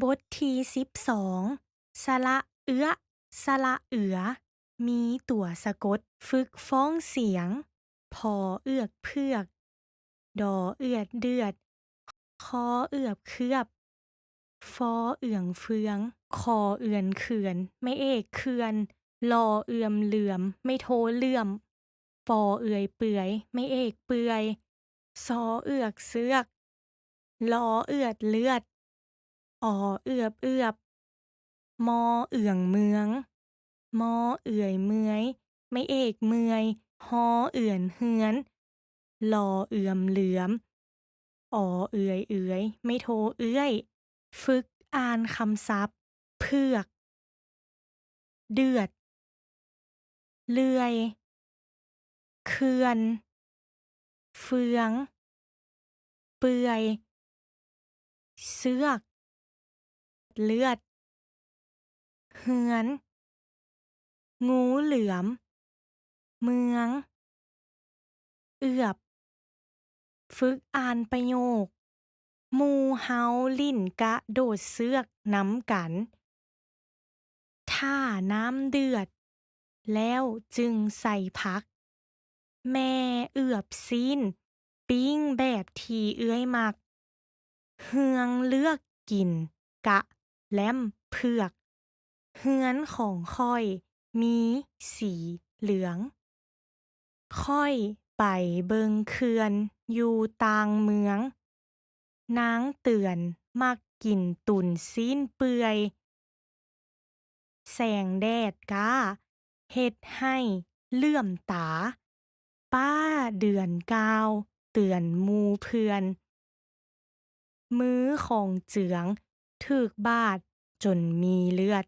ບົດທີສິບສອງ ສະຫຼະເອື້ອ ສະຫຼະເອື້ອ ມີຕົວສະກົດ. ຝຶກຟ້ອງສຽງ ພໍເອືອກເຜືອກ ດໍເອືອດເດືອດ ຄໍເອືອບເຂືອບ ຟໍເອືອງເຟືອງ ຄໍເອືອນເຂືອນ ໄມ້ເອກເຂື່ອນ ລໍເອືອມເຫຼືອມ ໄມ້ໂທເຫຼື້ອມ ປໍເອືອຍເປືອຍ ໄມ້ເອກເປືອຍ ຊໍເອືອກເຊືອກ ລໍເອືອດເລືອດ ອໍເອືອບເອືອບ ມໍເອືອງເມືອງ ມໍເອືອຍເມື່ອຍ ໄມ້ເອກເມື່ອຍ ຫໍເອືອນເຮືອນ ລໍເອືອມເຫຼືອມ ອໍເອືອຍເອືອຍ ໄມ້ໂທເອື້ອຍ. ຝຶກອ່ານຄຳສັບ ເຜືອກ ເດືອດ ເລື່ອຍ ເຂື່ອນ ເຟືອງ ເປືອຍ ເຊືອກ ເລືອດ ເຮືອນ ງູເຫຼືອມ ເມືອງ ເອືອບ. ຝຶກອ່ານປະໂຫຍກ ໝູ່ເຮົາຫຼິ້ນກະໂດດເຊືອກນຳກັນ. ຖ້ານ້ຳເດືອດແລ້ວຈຶ່ງໃສ່ຜັກ. ແມ່ເອືອບຊີ້ນປີ້ງແບບທີ່ເອື້ອຍມັກ. ເຮືອງເລືອກກິນກະແລ້ມເຜືອກ. ເຮືອນຂອງຂ້ອຍມີສີເຫຼືອງ. ຂ້ອຍໄປເບິ່ງເຂື່ອນຢູ່ຕ່າງເມືອງ. ນາງເຕືອນມັກກິນຕຸນຊີ້ນເປືອຍ. ແສງແດດກ້າເຮັດໃຫ້ເຫຼື້ອມຕາ. ປ້າເດືອນກ່າວເຕືອນໝູ່ເພື່ອນ. ມືຂອງເຈືອງຖືກບາດຈົນມີເລືອດ.